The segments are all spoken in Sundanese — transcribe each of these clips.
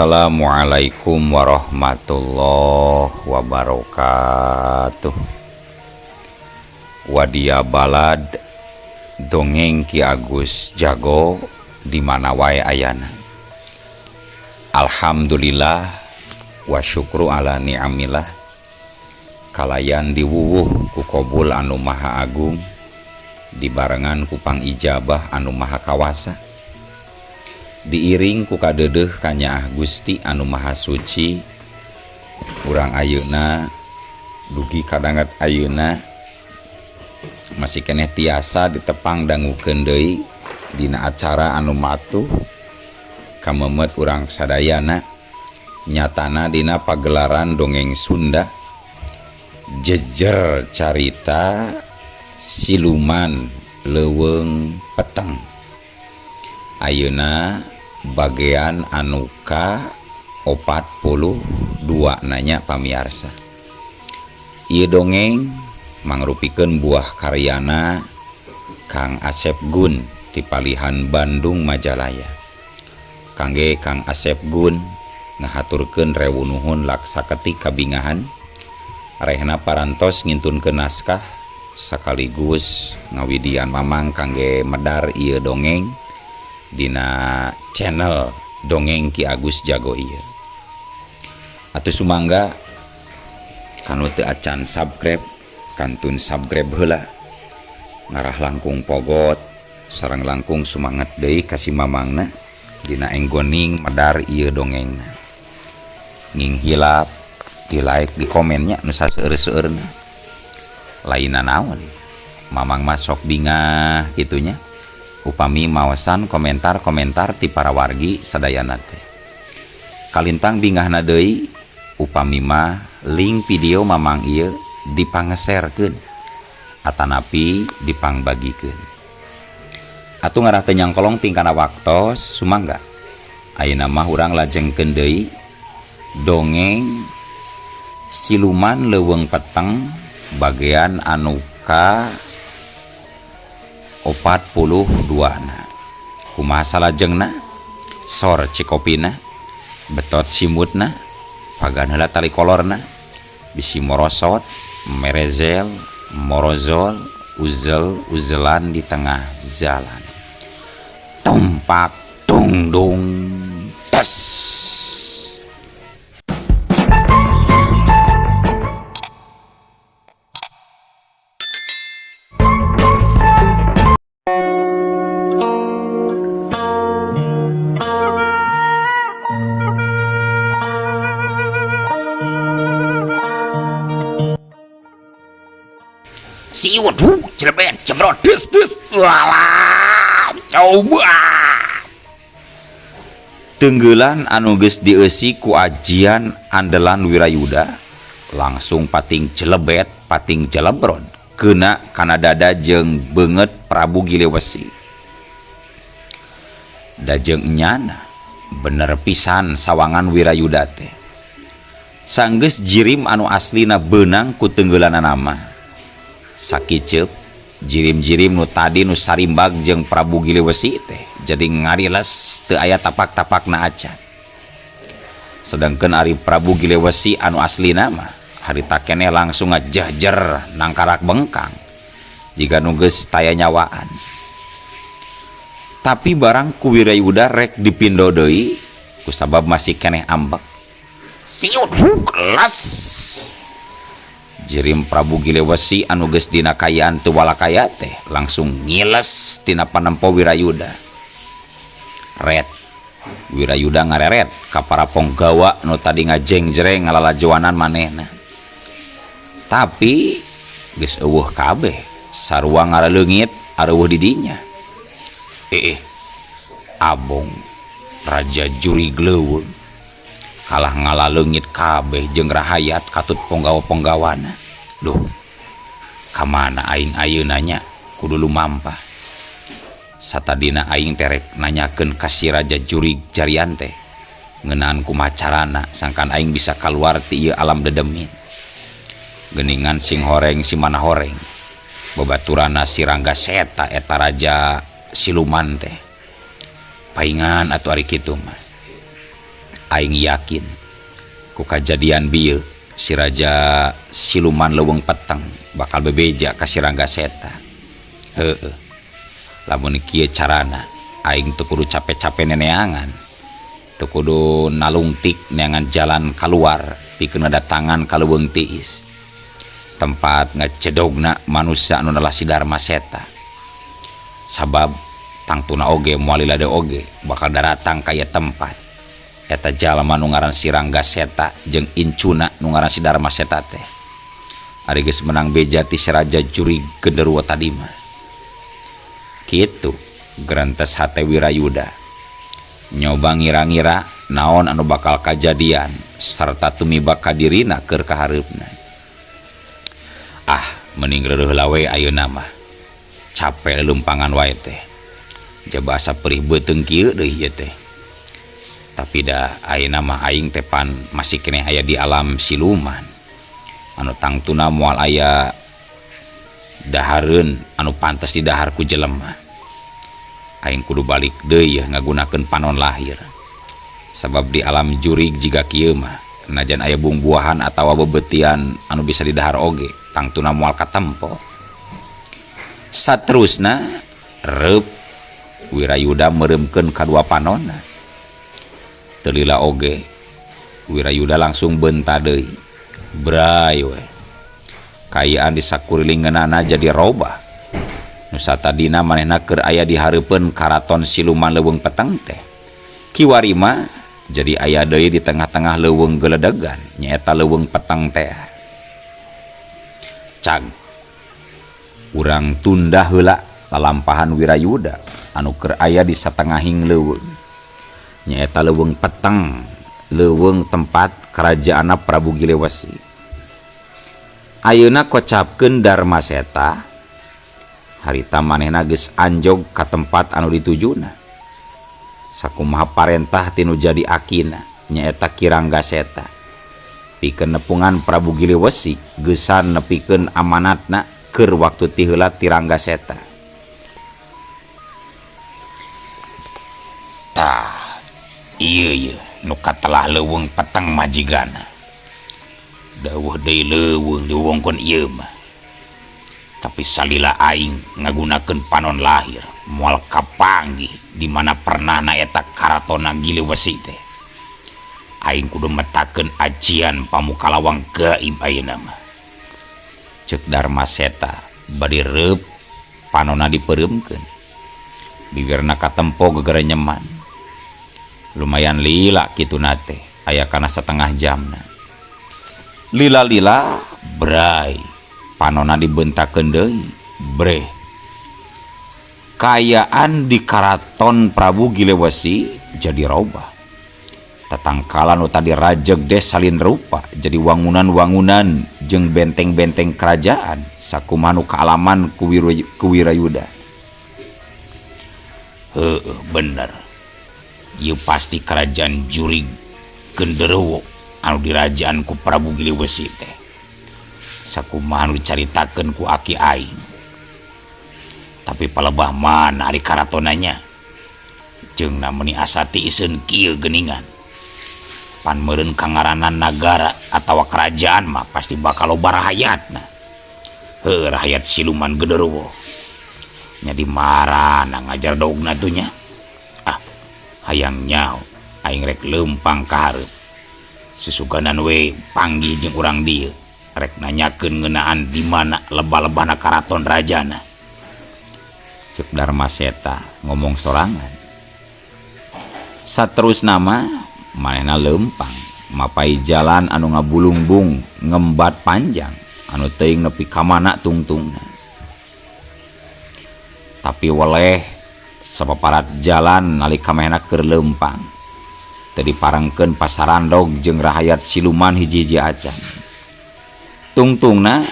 Assalamualaikum warahmatullahi wabarakatuh. Wadia balad dongeng Ki Agus Jago di mana wae ayana. Alhamdulillah wa syukru ala ni'amillah kalayan diwuwuh ku kobul anu maha agung dibarengan ku pangijabah anu maha kawasa diiring ku kadeudeuh kanyaah Gusti anu maha suci urang ayeuna dugi kadangat ayeuna masih keneh tiasa ditepang dangukeun deui dina acara anu matuh kamemet urang sadayana nyatana dina pagelaran dongeng Sunda jejer carita siluman leuweung peteng ayeuna bagian anu ka 42 nanya pamiarsa. Ieu dongeng mangrupikeun buah karyana Kang Asep Gun di Palihan Bandung Majalaya. Kangge Kang Asep Gun ngahaturkeun rewu nuhun laksaketik kabingahan rehna parantos ngintunkeun naskah sekaligus ngawidian mamang kangge medar ieu dongeng dina channel dongeng Ki Agus Jago ieu. Atuh sumangga kanu teu acan subscribe kantun subscribe heula ngarah langkung pogot sareng langkung sumanget deui ka si mamangna dina enggoning medar ieu dongengna. Nging hilap di like di komennya nu saseueur-seueurna. Lainna naon mamang mah sok bingah kitunya upami maosan komentar-komentar ti para wargi sadayana teh. Kalintang bingahna deui upami mah link video mamang ieu dipangeserkeun atanapi dipangbagikeun. Atuh ngarah teu nyangkolong tingkana waktos sumangga ayeuna mah urang lajengkeun deui dongeng siluman leuweung peteng bagian anu ka 42 na. Kumaha salajengna sor cikopina betot simutna pagan heula tali kolorna bisi morosot merezel morozol uzel uzelan di tengah jalan tumpak tungdung tes. Siwet, jelebet, jemrot, des, des, walah, coba. Tenggelan anu geus dieusi ku ajian andelan Wirayuda langsung pating jelebet, pating jelebrod kena kana dada jeung beungeut Prabu Giliwesi. Da jeung nyana bener pisan sawangan Wirayuda teh. Sanggeus jirim anu aslina beunang ku tenggelanana mah. Sakiceup jirim-jirim nu tadi nu sarimbag jeung Prabu Giliwesi teh jadi ngariles teu aya tapak-tapakna acan. Sedangkan ari Prabu Giliwesi anu aslina mah harita keneh langsung ngajehjer nangkarak bengkang jiga nu geus taya nyawaan. Tapi barang ku Wirayuda rek dipindo deui kusabab masih keneh ambek. Siut kelas. Jirim Prabu Giliwesi anu geus dina kayaan teu walakaya teh langsung ngiles tina panempo Wirayuda. Ret Wirayuda ngareret ka para ponggawa nu tadi ngajengjereng ngalalajoanan manehna. Tapi geus eueuh kabeh sarua ngaraleungit areueuh di dinya. Abong Raja Jurig Leuweung kalah ngalaleungit kabeh jeung rahayat katut ponggawa-ponggawana. Duh, kamana aing ayeuna nya kudu lumampah. Satadina aing terek nanyakeun ka si Raja Jurig jarian teh ngeunaan kumaha carana sangkan aing bisa kaluar ti ieu alam dedemit. Geuningan sing horeng si mana horeng babaturana si Rangga Seta eta raja siluman teh. Paingan atuh ari kitu mah. Aing yakin ku kajadian bieu si raja siluman leuweung peteng bakal bebeja ka si Rangga Seta. Heueuh. Lamun kieu carana aing teu kudu cape-cape neneangan. Teu kudu nalungtik neangan jalan kaluar pikeun ngadatangan ka leuweung tiis. Tempat ngacedogna manusia anu nelah si Darma Seta. Sabab tangtuna oge moal lila deui oge bakal daratang ka ieu tempat. Eta jalma nu ngaran si Rangga Seta jeung incuna nu ngaran si Darma Seta teh. Ari geus menang beja ti si Raja Jurig Genderuwo tadi mah. Kitu gerentes hate Wirayuda. Nyoba ngira-ngira naon anu bakal kajadian sarta tumibak ka dirina keur kahareupna. Ah, mending reureuh heula we ayeuna mah. Cape lelumpangan wae teh. Jaba asa perih beuteung kieu deui ieu teh. Tapi da ayeuna mah aing teh pan masih keneh aya di alam siluman. Anu tangtuna moal aya dahareun anu pantes didahar ku jelema. Aing kudu balik deui yeuh ngagunakeun panon lahir. Sabab di alam jurig jiga kieu mah najan aya bungbuahan atawa bebetian anu bisa didahar oge tangtuna moal katempo. Saterusna reup Wirayuda meureumkeun kadua panonna. Teu lila oge Wirayuda langsung beunta deui. Bray we. Kaayaan di sakurilingeunana jadi robah. Nu satadina manehna keur aya di hareupeun karaton siluman leuweung peteng teh. Kiwari mah jadi aya deui di tengah-tengah leuweung geledegan nyaeta leuweung peteng teh. Cag urang tunda heula lalampahan Wirayuda anu keur aya di satengahing leuweung. Nyaeta leuweung peteng, leuweung tempat karajaanna Prabu Gilewesi. Ayeuna kocapkeun Darma Seta harita manehna geus anjog ka tempat anu ditujuna. Sakumaha parentah tinu jadi akina nyaeta Ki Rangga Seta. Pikeun nepungan Prabu Giliwesi geusan nepikeun amanatna keur waktu ti heula ti Rangga Seta. Tah, ieu yeuh nu katelah leuweung peteng majigana. Daweuh deui leuweung diwongkon ieu mah. Tapi salila aing ngagunakeun panon lahir moal kapanggih di mana pernahna eta karatona Giliwesi teh. Aing kudu metakeun ajian pamukalawang gaib ayeuna mah. Ceuk Darma Seta bari reup panonna dipeureumkeun. Bibirna katempo gegerenyeman. Lumayan lila kituna teh aya kana satengah jamna. Lila-lila bray panonna dibentakeun deui breh. Kaayaan di karaton Prabu Gilewesi jadi robah. Tatangkalan nu tadi rajeg deh salin rupa jadi wangunan-wangunan jeung benteng-benteng kerajaan sakumaha nu kaalaman ku Wirayuda. Heueuh bener. Ieu pasti kerajaan Jurig Genderuwo anu dirajaan ku Prabu Giliwesi teh. Sakumaha nu dicaritakeun ku aki aing. Tapi palebah mana ari karatonanya? Jeung meni asa tiiseun kieu geuningan. Pan meureun kangaranan nagara atawa kerajaan mah pasti bakal loba rahayatna. Heuh rahayat siluman genderuwo. Nya di marana ngajar dogna tuh nya. Ah, hayang nyaho aing rek leumpang ka hareup. Susuganan we panggih jeung urang dieu. Rek nanyakeun ngeunaan di mana lebah-lebahna karaton rajana. Ceuk Darma Seta ngomong sorangan. Saterusna mah manehna leumpang mapai jalan anu ngabulungbung ngembat panjang anu teuing nepi ka mana tungtungna. Tapi weleh sapaparat jalan nalika manehna keur leumpang teu diparengkeun pasarandog jeung rahayat siluman hiji-hiji acan. Tungtungna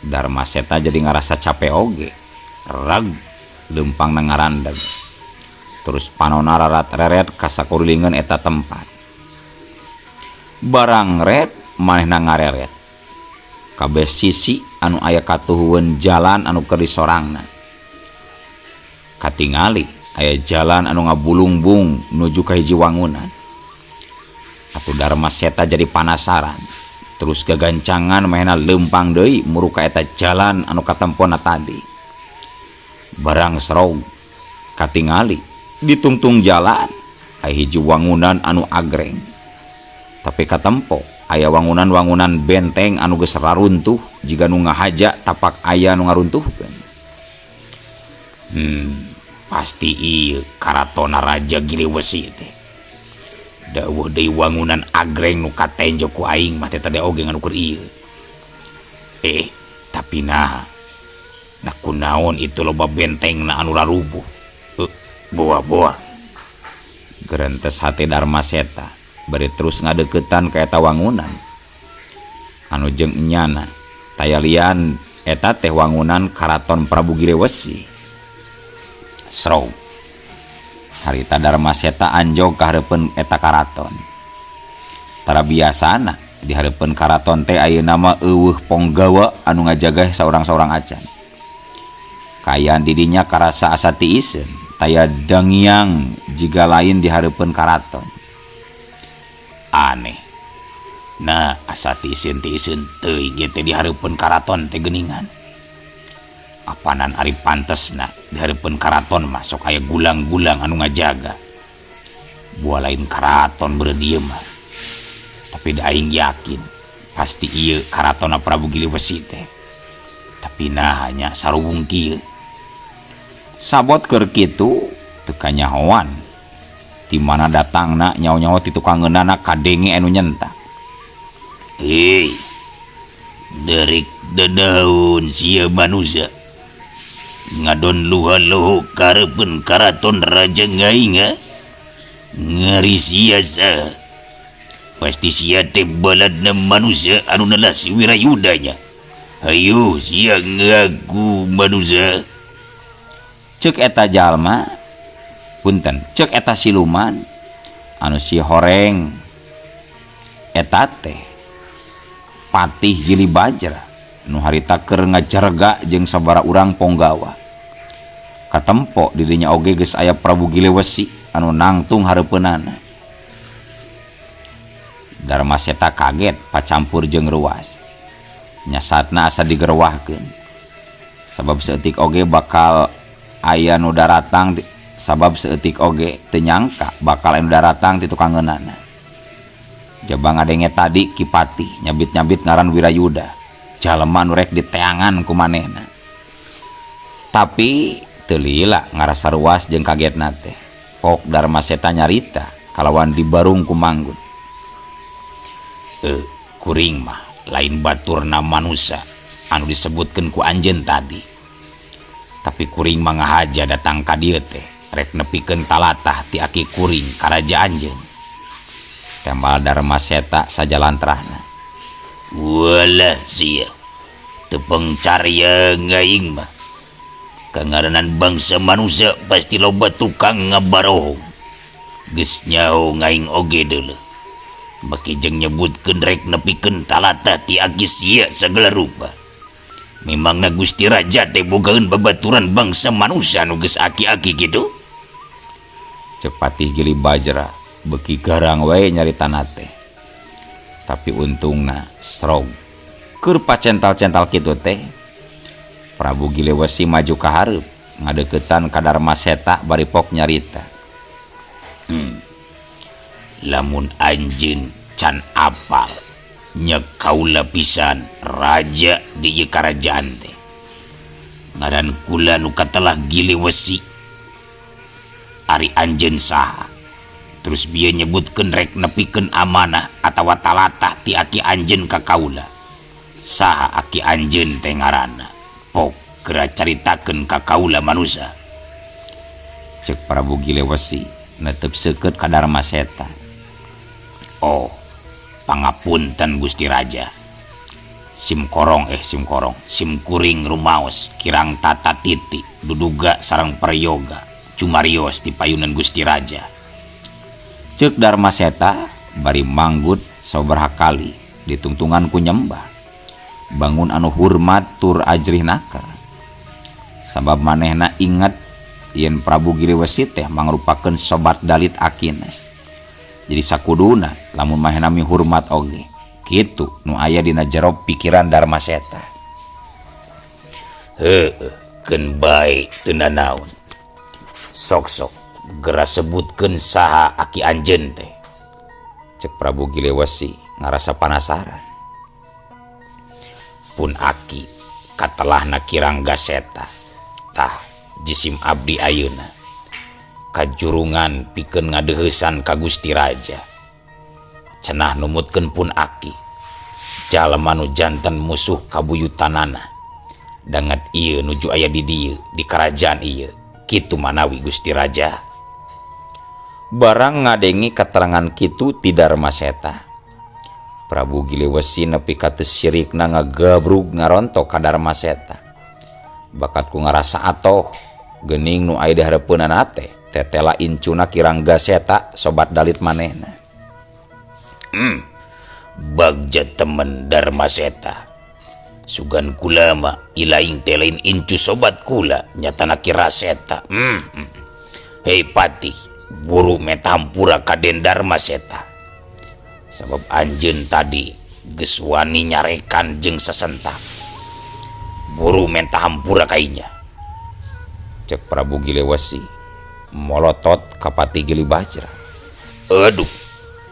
Darma Seta jadi ngarasa cape oge, reg leumpangna ngarandeg. Terus panona rarat-reret ka sakurilingeun eta tempat. Barang ret manehna ngareret. Kabeh sisi anu aya katuhueun jalan anu keur disorangna. Katingali aya jalan anu ngabulungbung nuju ka hiji wangunan. Atuh Darma Seta jadi panasaran. Terus gagancangan manehna leumpang deui muru ka eta jalan anu katempona tadi. Barang serog katingali ditungtung jalan aya hiji wangunan anu agreng. Tapi katempo aya wangunan-wangunan benteng anu geus raruntuh jiga nu ngahaja tapak aya nu ngaruntuhkeun. Pasti ieu karatona Raja Giliwesi teh. Dawuh deui wangunan agreng nu katenjo ku aing mah teh tadi oge nganukur ieu. Tapi nah nah kunaon itu loba benteng na anu rarubuh. Boa-boa. Gerentes hate Darma Seta bari terus ngadeukeutan ka eta wangunan. Anu jeung enyana taya lian eta teh wangunan Karaton Prabu Giliwesi. Srow. Harita Darma Seta anjog ka hareupeun eta karaton. Tara biasana di hareupeun karaton teh ayeuna mah eueuh ponggawa anu ngajaga saurang-saurang acan. Kaayaan didinya karasa asa tiiseun, taya dangiang jiga lain di hareupeun karaton. Aneh. Nah, asa tiiseun-tiiseun teuing ieu teh di hareupeun karaton teh geuningan. Apanan ari pantesna di hareupeun karaton mah sok aya gulang-gulang anu ngajaga. Buah lain karaton beureun ieu mah. Tapi da aing yakin pasti ieu karatonna Prabu Giliwesi teh. Tapi nah nya sarubung kieu. Sabot keur kitu teu kanyahoan. Di mana datangna nyaho-nyaho ti tukangeunana kadenge anu nyentak. Hei, derik dedaun sia manusia. Ngadon luha-luhu kareupeun karaton Raja Ngainga. Ngari sia saha. Pasti sia teh baladna manusia anu nelas wirayudanya. Hayu sia ngaku manusia. Ceuk eta jalma, punten, ceuk eta siluman anu si horeng eta teh Patih Gili Bajra nu harita keur ngajarga jeung sabara urang ponggawa. Katempo dirinya oge geus aya Prabu Giliwesi anu nangtung hareupeunana. Darma Seta kaget pacampur jeung ruas. Nyasatna asa digerwahkeun. Sabab saeutik oge bakal aya nu daratang, sabab saeutik oge teu nyangka bakal aya nu daratang ti tukangeunana. Jaba ngadenge tadi Ki Patih nyabit-nyabit ngaran Wirayuda, jalema nu rek diteangan ku manehna. Tapi teu lila ngarasa ruas jeung kagetna teh. Pok Darma Seta nyarita kalawan dibarung ku manggut. Kuring mah lain baturna manusia anu disebutkeun ku anjeun tadi. Tapi kuring mah ngahaja datang ka dieu teh rek nepikeun talatah ti aki kuring ka raja anjeun. Tembal Darma Seta sajalantrahna. Walah sia, tepeng carya ngaing mah. Kangaranan bangsa manusia pasti loba tukang ngabarohong. Geus nyaho ngaing oge deuleu. Baki jeung nyebutkeun rek nepikeun talatah ti aki sia sagala rupa. Memangna Gusti Raja teh bogaeun babaturan bangsa manusia nu geus aki-aki kitu? Ceuk Patih Gili Bajra beuki garang wae nyaritana teh. Tapi untungna strong. Keur pacental-cental kitu teh Prabu Giliwesi maju ka hareup ngadeuketan ka Darma Seta bari pok nyarita. Lamun anjeun can apal nya kaula pisan raja di ieu karajaan teh. Ngaran kula nu katelah Giliwesi. Ari anjeun saha? Terus bieu nyebutkeun rek nepikeun amanah atawa talatah ti aki anjeun ka kaula. Saha aki anjeun teh ngaranna? Pok geura caritakeun ka kaula manusa. Ceuk Prabu Giliwesi netep seukeut ka Darma Seta. Oh, pangapunten Gusti Raja. Sim korong sim korong, sim kuring rumaos kirang tata titi duduga sareng prayoga cumarios di payunan Gusti Raja. Ceuk Darma Seta bari manggut sababaraha kali ditungtungan ku nyembah. Bangun anu hormat tur ajrih naker. Sabab manehna inget yen Prabu Giliwesi teh mangrupakeun sobat dalit akina. Jadi sakuduna lamun manehna mihurmat oge. Kitu nu aya dina jero pikiran Darma Seta. Heueuh, keun bae teu nanaon. Sok-sok geura sebutkeun saha aki anjeun teh. Cek Prabu Giliwesi ngarasa panasaran. Pun aki katelahna Ki Rangga Seta. Tah jisim abdi ayeuna kajurungan pikeun ngadeuheusan ka Gusti Raja. Cenah numutkeun pun aki jalma nu janten musuh kabuyutanana. Danget ieu nuju aya di dieu di karajaan ieu. Kitu manawi Gusti Raja. Barang ngadengi katerangan kitu ti Darma Seta. Prabu Giliwesi nepi ka teu sirikna ngagabrug ngarontok ka Darma Seta. Bakat ku ngarasa atoh geuning nu aya di hareupeunana teh tetela incuna Ki Rangga Seta sobat dalit manehna. Bagja temen Darma Seta. Sugan kula mah ilaing teh lain incu sobat kula nyatana Ki Raseta. Hei Patih, buru meta hampura ka Den Darma Seta. Sabab anjeun tadi geus wani nyarekan jeung sasentak. Buru menta hampura ka inya. Cek Prabu Giliwesi molotot ka Patih Gili Bajra. Aduh,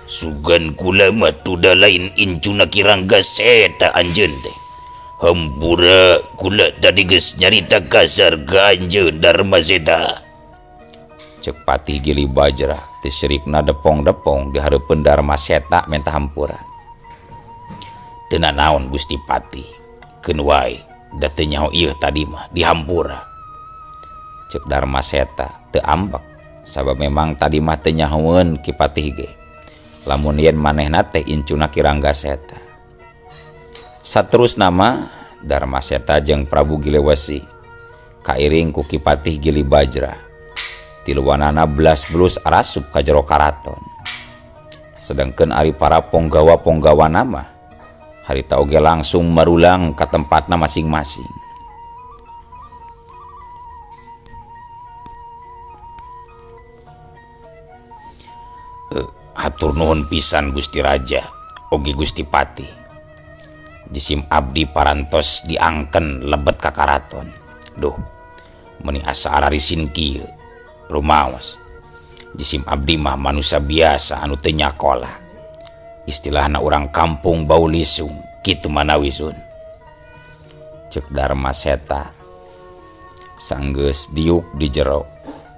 sugan kula mah tuda lain incuna Ki Rangga Seta anjeun teh. Hampura kula tadi geus nyarita kasar ka anjeun Darma Seta. Cek Patih Gili Bajra teu sirikna depong-depong di hareupeun Darma Seta menta hampura. Teu nanaon Gusti Patih, keun wae da teu nyaho ieu tadi mah dihampura. Cek Darma Seta teu ambek sabab memang tadi mah teu nyahoeun Ki Patih ge. Lamun yen manehna teh incuna Ki Rangga Seta. Saterusna mah Darma Seta jeung Prabu Giliwesi kairing ku Ki Patih Gili Bajra. Tiluanana belas-belus arasup ka jero karaton. Sedangkeun ari para ponggawa-ponggawana mah harita oge langsung marulang ka tempatna masing-masing. Hatur nuhun pisan Gusti Raja oge Gusti Patih. Jisim abdi parantos diangken lebet ka karaton. Duh, meuni asa ararisin kieu. Rumaos. Jisim abdi mah manusia biasa anu teu nyakola. Istilahna urang kampung bau lisung, kitu manawi sun. Cek Darma Seta sanggeus diuk di jero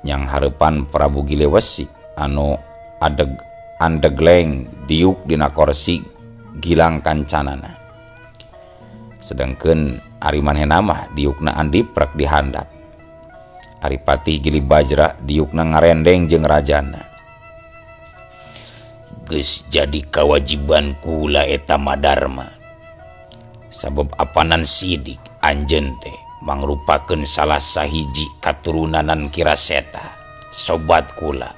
nyang hareupan Prabu Giliwesi anu adeg andegleng diuk dina korsi gilang kancanana. Sedangkeun ari manehna mah diukna andiprek di handap. Ari Patih Gili Bajra diukna ngarendeng jeung rajana. Geus jadi kawajiban kula eta mah Darma. Sabab apanan sidik anjeun teh mangrupakeun salah sahiji katurunanan Ki Raseta, sobat kula,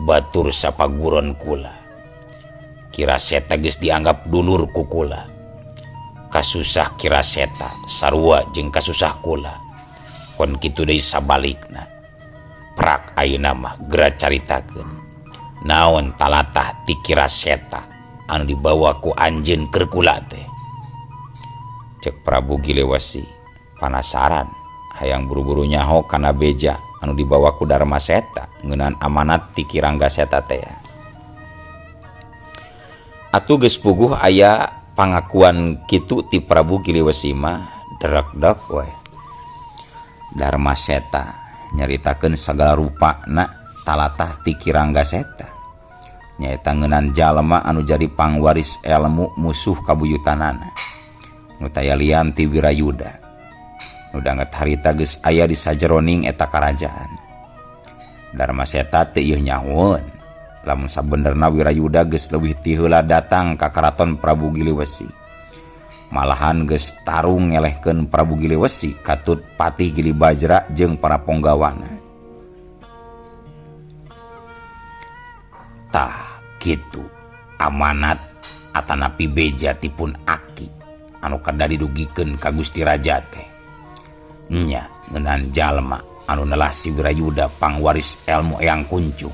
batur sapaguron kula. Ki Raseta geus dianggap dulur ku kula. Kasusah Ki Raseta sarua jeung kasusah kula. Kon kitu deui sabalikna. Prak ayeuna mah geura caritakeun. Naon talatah ti Ki Raseta anu dibawa ku anjeun keur kula teh. Cek Prabu Giliwesi panasaran hayang buru-buru nyaho kana beja anu dibawa ku Darma Seta ngeunaan amanat ti Ki Rangga Seta teh. Atuh geus puguh aya pangakuan kitu ti Prabu Giliwesi mah derekdek we. Darma Seta nyaritakeun sagala rupana talatah ti Ki Rangga Seta. Nyaeta ngeunan jalma anu jadi pangwaris elmu musuh kabuyutanana. Nu taya lian ti Wirayuda. Nu danget harita geus aya di sajeroning eta karajaan. Darma Seta teu ieu nyahoeun lamun sabenerna Wirayuda geus leuwih ti heula datang ka karaton Prabu Giliwesi. Malahan geus tarung ngelehkeun Prabu Giliwesi katut Patih Gili Bajra jeung para ponggawana. Tah kitu amanat atanapi beja tipun aki anu kada didugikeun ka Gusti Raja teh. Nya ngeunaan jalma anu nelah si Wirayuda pangwaris elmu Eyang Kuncung.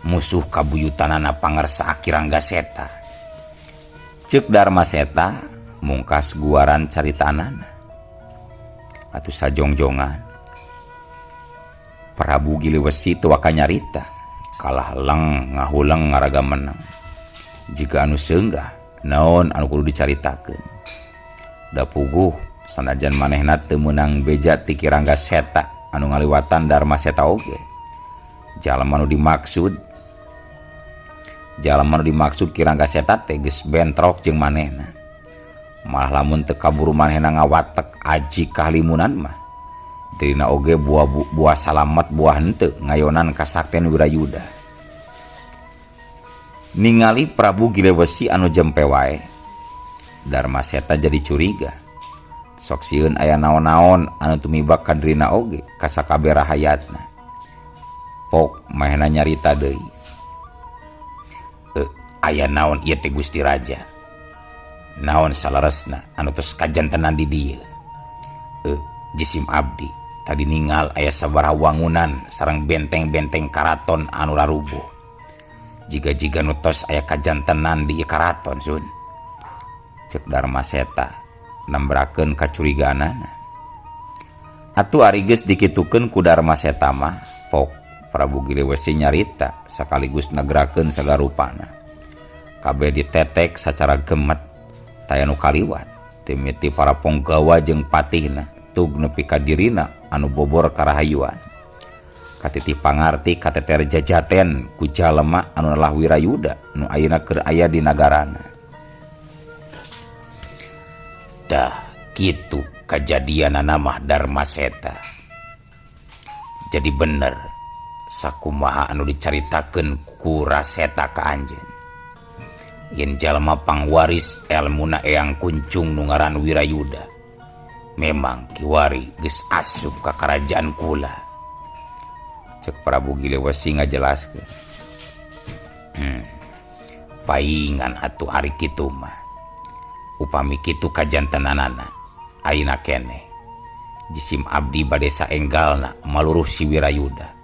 Musuh kabuyutanana Pangersa Ki Rangga Seta. Ceuk Darma Seta mungkas guaran caritanana. Atuh sajongjongan Prabu Giliwesi teu waka nyarita kalah leng ngahuleng ngaraga menang. Jiga anu seunggah naon anu kudu dicaritakeun. Da puguh sanajan manehna teu meunang beja ti Ki Rangga Seta anu ngaliwatan Darma Seta oge. Jalma nu dimaksud Jalma nu dimaksud Ki Rangga Seta teh geus bentrok jeung manehna. Malah lamun teu kaburu manehna ngawatek aji kahalimunan mah dirina oge buah buah salamet buah henteu ngayonan kasakten Wirayuda. Ningali Prabu Gilewesi anu jempe wae, Darma Seta jadi curiga. Sok sieun aya naon-naon anu tumibak ka dirina oge ka sakabeh rahayatna. Pok manehna nyarita deui. Aya naon ieu teh Gusti Raja? Naon saleresna anu tos kajantenan di dieu? Jisim abdi tadi ningal aya sabaraha wangunan sareng benteng-benteng karaton anu rarubuh. Jiga-jiga nu tos aya kajantenan di ieu karaton sun. Ceuk Darma Seta nembrakeun kacurigaanana. Atuh ari geus dikitukeun ku Darma Seta mah pok Prabu Giliwesi nyarita sakaligus negrakeun sagarupana. Kabeh ditetek sacara gemet taya nu kaliwat timiti para ponggawa jeung patihna tug nepi ka dirina anu bobor karahayuan. Katitih pangarti kateter jajaten ku jalema anu nelah Wirayuda nu ayeuna keur aya di nagarana. Dah kitu kajadianana mah Darma Seta. Jadi bener sakumaha anu dicaritakeun ku Raseta ka anjeun. Yen jalma pangwaris elmuna Eyang Kuncung nu ngaran Wirayuda memang kiwari geus asup ka karajaan kula. Ceuk Prabu Giliwesi ngajelaskeun. Paingan atuh ari kitu mah. Upami kitu kajantenanana ayeuna keneh jisim abdi bade saenggalna maluruh si Wirayuda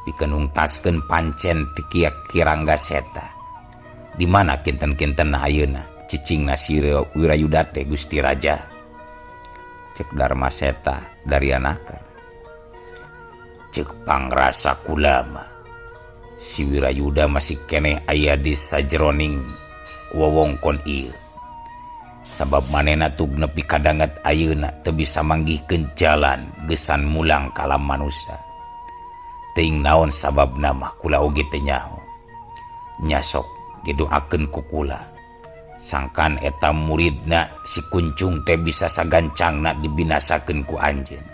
pikeun nungtaskeun pancen ti Ki Rangga Seta. Di mana kinten-kinten ayeuna cicingna si Wirayuda teh Gusti Raja? Ceuk Darma Seta dari anakan. Ceuk pangrasa kula mah si Wirayuda masih keneh aya di sajeroning wewengkon ieu. Sabab manehna tug nepi kadanget ayeuna teu bisa manggihkeun jalan geusan mulang ka alam manusa. Teuing naon sababna mah kula oge teu nyaho. Nya sok didoakeun ku kula. Sangkan eta muridna si Kuncung teh bisa sagancangna dibinasakeun ku anjeun.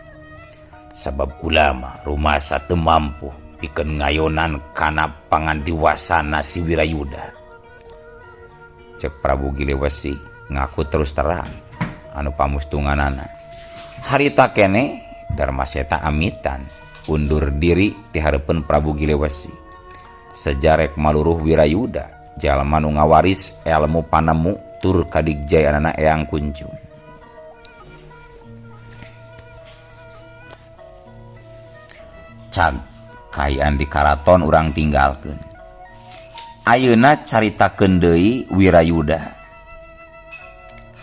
Sabab kula mah rumasa teu mampu pikeun ngayonan kana pangandiwasana si Wirayuda. Ceuk Prabu Giliwesi ngaku terus terang anu pamustunganana. Harita keneh Darma Seta amitan undur diri ti hareupeun Prabu Giliwesi. Sejarek maluruh Wirayuda jalma nu ngawaris elmu panemu tur kadigjayanana Eyang Kuncung. Cag kaayaan di karaton urang tinggalkeun. Ayeuna caritakeun deui Wirayuda.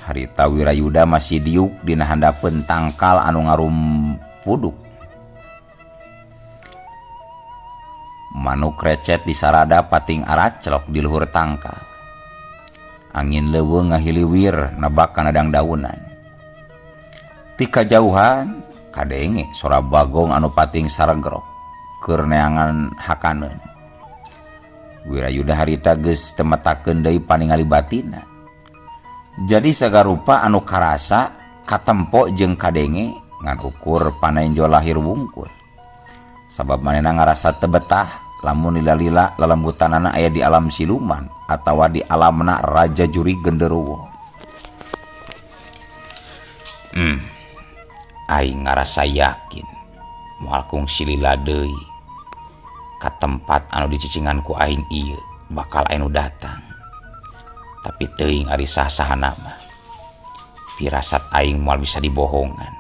Harita Wirayuda masih diuk dina handapeun tangkal anu ngarumpuduk. Manuk recet disarada pating araclok di luhur tangkal. Angin leuweung ngahiliwir nebak kana dangdaunan. Ti kajauhan kadenge sora bagong anu pating saregrok keur neangan hakaneun. Wirayuda harita geus temetakeun deui paningali batina. Jadi sagarupa anu karasa katempo jeung kadenge ngan ukur panenjo lahir wungkul. Sabab manehna ngarasa teu betah lamun lila-lila lelembutanana aya di alam siluman atawa di alamna Raja Juri Genderuwo. Aing ngarasa yakin moal kungsi lila deui ka tempat anu dicicingan ku aing ieu bakal aya nu datang. Tapi teuing ari sah-sahana mah. Firasat aing moal bisa dibohongan.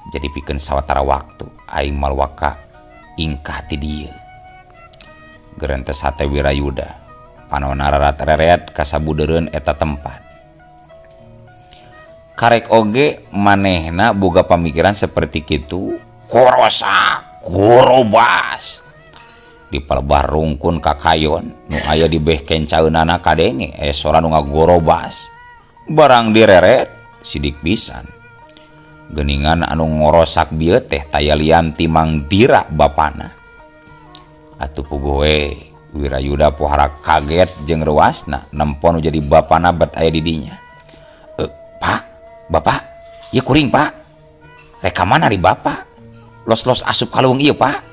Jadi pikeun sawatara waktu aing moal waka ingkah ti dieu. Gerentes hate Wirayuda. Panona rarat-reret ka sabudeureun eta tempat. Karek oge manehna boga pamikiran seperti kitu, korosak, korobas. Di palebah rungkun kakayon nu aya di beh kencaeunana kadenge aya sora nu ngagorobas. Barang direret sidik pisan. Geuningan anu ngorosak bieu teh taya lian ti Mang Dira bapana. Atuh puguh we Wirayuda pohara kaget jeung reuasna nempo nu jadi bapana bet aya di dinya. Pak, Bapak, ieu kuring Pak. Rek ka mana ari Bapak? Los-los asup ka leuweung ieu Pak.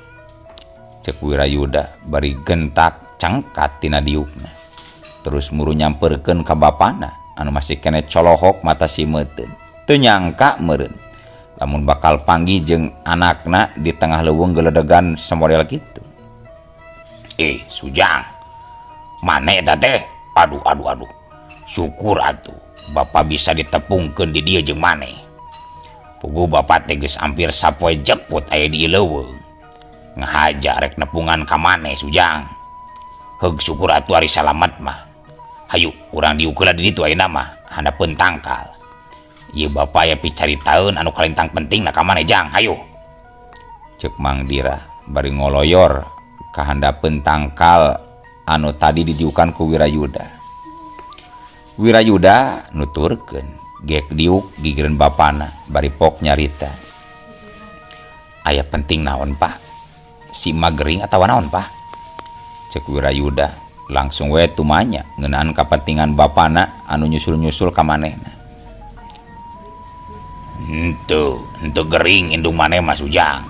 Cek Wirayuda bari gentak cangkat tina diukna. Terus muru nyamperkeun ka bapana anu masih keneh colohok mata simeuteun. Teu nyangka meureun lamun bakal panggih jeung anakna di tengah leuweung geledegan samodel kitu. Sujang. Mane eta teh? Aduh, aduh, aduh. Syukur atuh Bapak bisa ditepungkeun di dieu jeung maneh. Puguh Bapak teh geus hampir sapoe jeput aya di ieu leuweung. Ngahaja rek nepungan ka maneh Sujang. Heug syukur atuh ari salamet mah. Hayu urang diuk heula di ditu ayeuna mah handapeun tangkal. Ieu Bapak aya picaritaeun anu kalintang pentingna ka maneh Jang, hayu. Ceuk Mang Dira bari ngoloyor ka handapeun tangkal anu tadi didiukan ku Wirayuda. Wirayuda nuturkeun gek diuk gigireun bapana bari pok nyarita. Aya penting naon Pak? Si emak gering atawa naon Pak? Ceuk Wirayuda langsung we tumanya ngeunaan kapentingan bapana anu nyusul-nyusul ka manehna. Henteu, henteu gering indung maneh mah Sujang.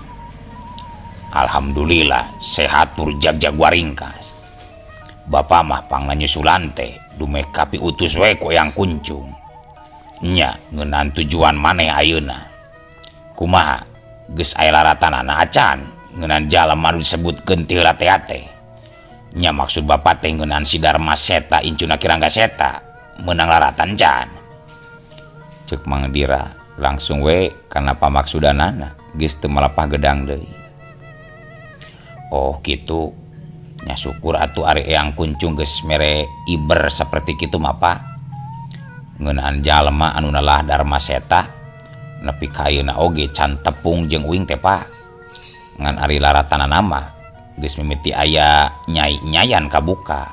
Alhamdulillah sehat tur jag-jag waringkas. Bapa mah pangna nyusulan teh dumeh kapi utus we ku Eyang Kuncung. Nya ngeunaan tujuan maneh ayeuna. Kumaha geus aya laratanana acan ngeunaan jalma anu disebutkeun ti heula teh. Nya maksud bapa teh ngeunaan si Darma Seta incuna Ki Rangga Seta meunang laratan can. Ceuk Mang Dira langsung we kana pamaksudanana geus teu malapah gedang deui. Oh kitu. Nya syukur atuh ari Eyang Kuncung geus mere iber saperti kitu mah Pak. Ngeunaan jalma anu nelah Darma Seta nepi ka ayeuna oge can tepung jeung uing teh Pak. Ngan ari laratanana mah geus mimiti aya nyai-nyayan kabuka.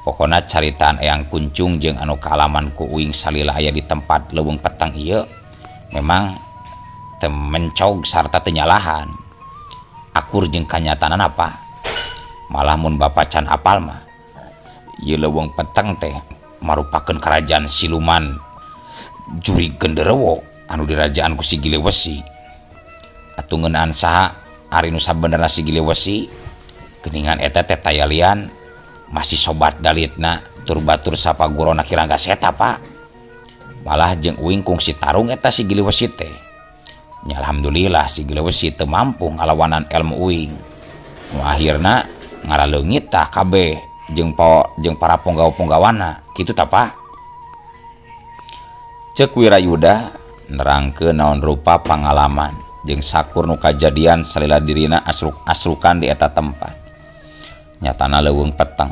Pokona caritaan Eyang Kuncung jeung anu kaalaman ku uing salila aya di tempat leuweung peteng ieu memang teu mencog sarta teu nyalahan. Akur jeung kanyataanana Pak. Malah mun Bapa can apal mah ieu leuweung peteng teh marupakeun kerajaan siluman juri genderuwo anu dirajaan ku si Giliwesi. Atuh ngeunaan saha ari nu sabenerna si Giliwesi geuningan eta teh tayalian masih sobat dalitna tur batur sapagurona Ki Rangga Seta Pak. Malah jeung uing kungsi tarung eta si Giliwesi teh. Nya alhamdulillah si Giliwesi teu mampu ngalawanan ilmu uing. Nu akhirna ngaraleungit tah kabeh jeung para punggawa-punggawana kitu tah Pak. Ceuk Wirayuda nerangkeun naon rupa pangalaman jeung sakur nu kajadian salila dirina asruk-asrukan di eta tempat. Nyatana leuweung peteng.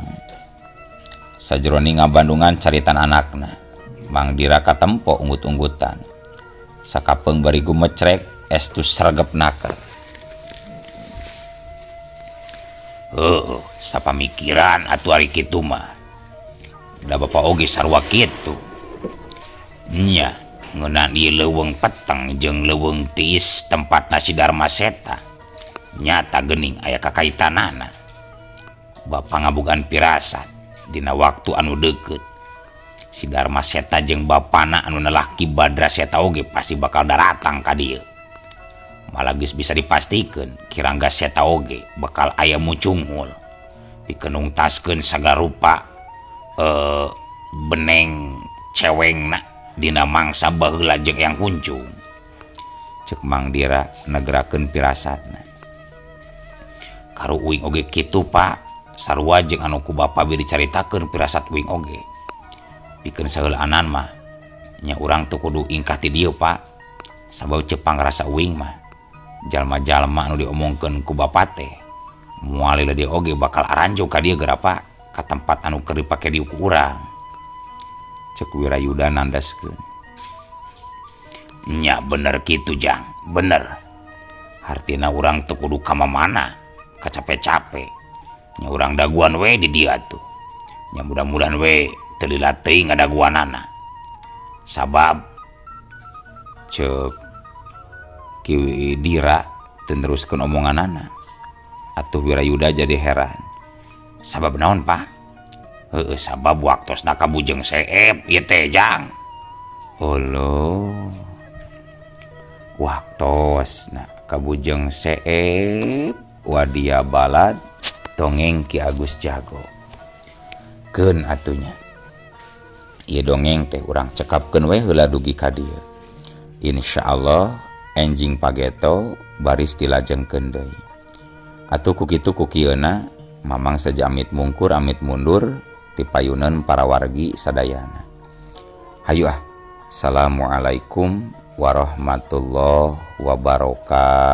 Sajroning ngabandungan caritan anakna, Mang Dira katempo unggut-unggutan. Sakapeung bari gumecrek estu sregep naker. Heuh, sapamikiran atuh ari kitu mah. Da bapa oge sarua kitu. Nya, ngeunaan ieu leuweung peteng jeung leuweung tiis tempatna si Darma Seta. Nyata geuning aya kakaitanana. Bapa ngabogaan pirasat dina waktu anu deukeut. Si Darma Seta jeung bapana anu nelah Ki Badra Seta oge pasti bakal daratang ka dieu. Malah geus bisa dipastikeun Ki Rangga Seta oge bakal aya mucunghul. Pikeun nungtaskeun sagarupa beneng cewengna dina mangsa baheula jeung Eyang Kuncung. Ceuk Mang Dira negrakeun pirasatna. Karu uing oge kitu Pak, sarua jeung anu ku bapa bi dicaritakeun pirasat uing oge. Pikeun saheulaanan mah nya urang teu kudu ingkah ti dieu Pak. Sabab ceuk pangrasa uing mah jalma-jalma anu diomongkeun ku bapa teh Moal lila deui oge bakal aranjo ka dieu geura Pak ka tempat anu keur dipake diuk ku urang. Cek Wirayuda nandaskeun. Nya bener kitu Jang, bener. Hartina urang teu kudu ka mamana, kacape-cape. Nya urang daguan we di dieu atuh. Nya mudah-mudahan we teu lila teuing ngadaguanana. Sabab cek Ki Dira teu neruskeun omonganana. Atuh Wirayuda jadi heran. Sabab naon Pak? Heueuh sabab waktosna ka Bujeng Seep ieu teh Jang. Oloh. Waktosna ka Bujeng Seep wadia balad dongeng Ki Agus Jago. Keun atuh nya. Ieu dongeng teh urang cekapkeun we heula dugi ka dieu. Insyaallah enjing pageto baris dilajengkeun deui. Atuh ku kitu ku kieuna Mamang saja amit mungkur amit mundur ti payuneun para wargi sadayana. Hayu ah. Assalamualaikum warahmatullahi wabarakatuh.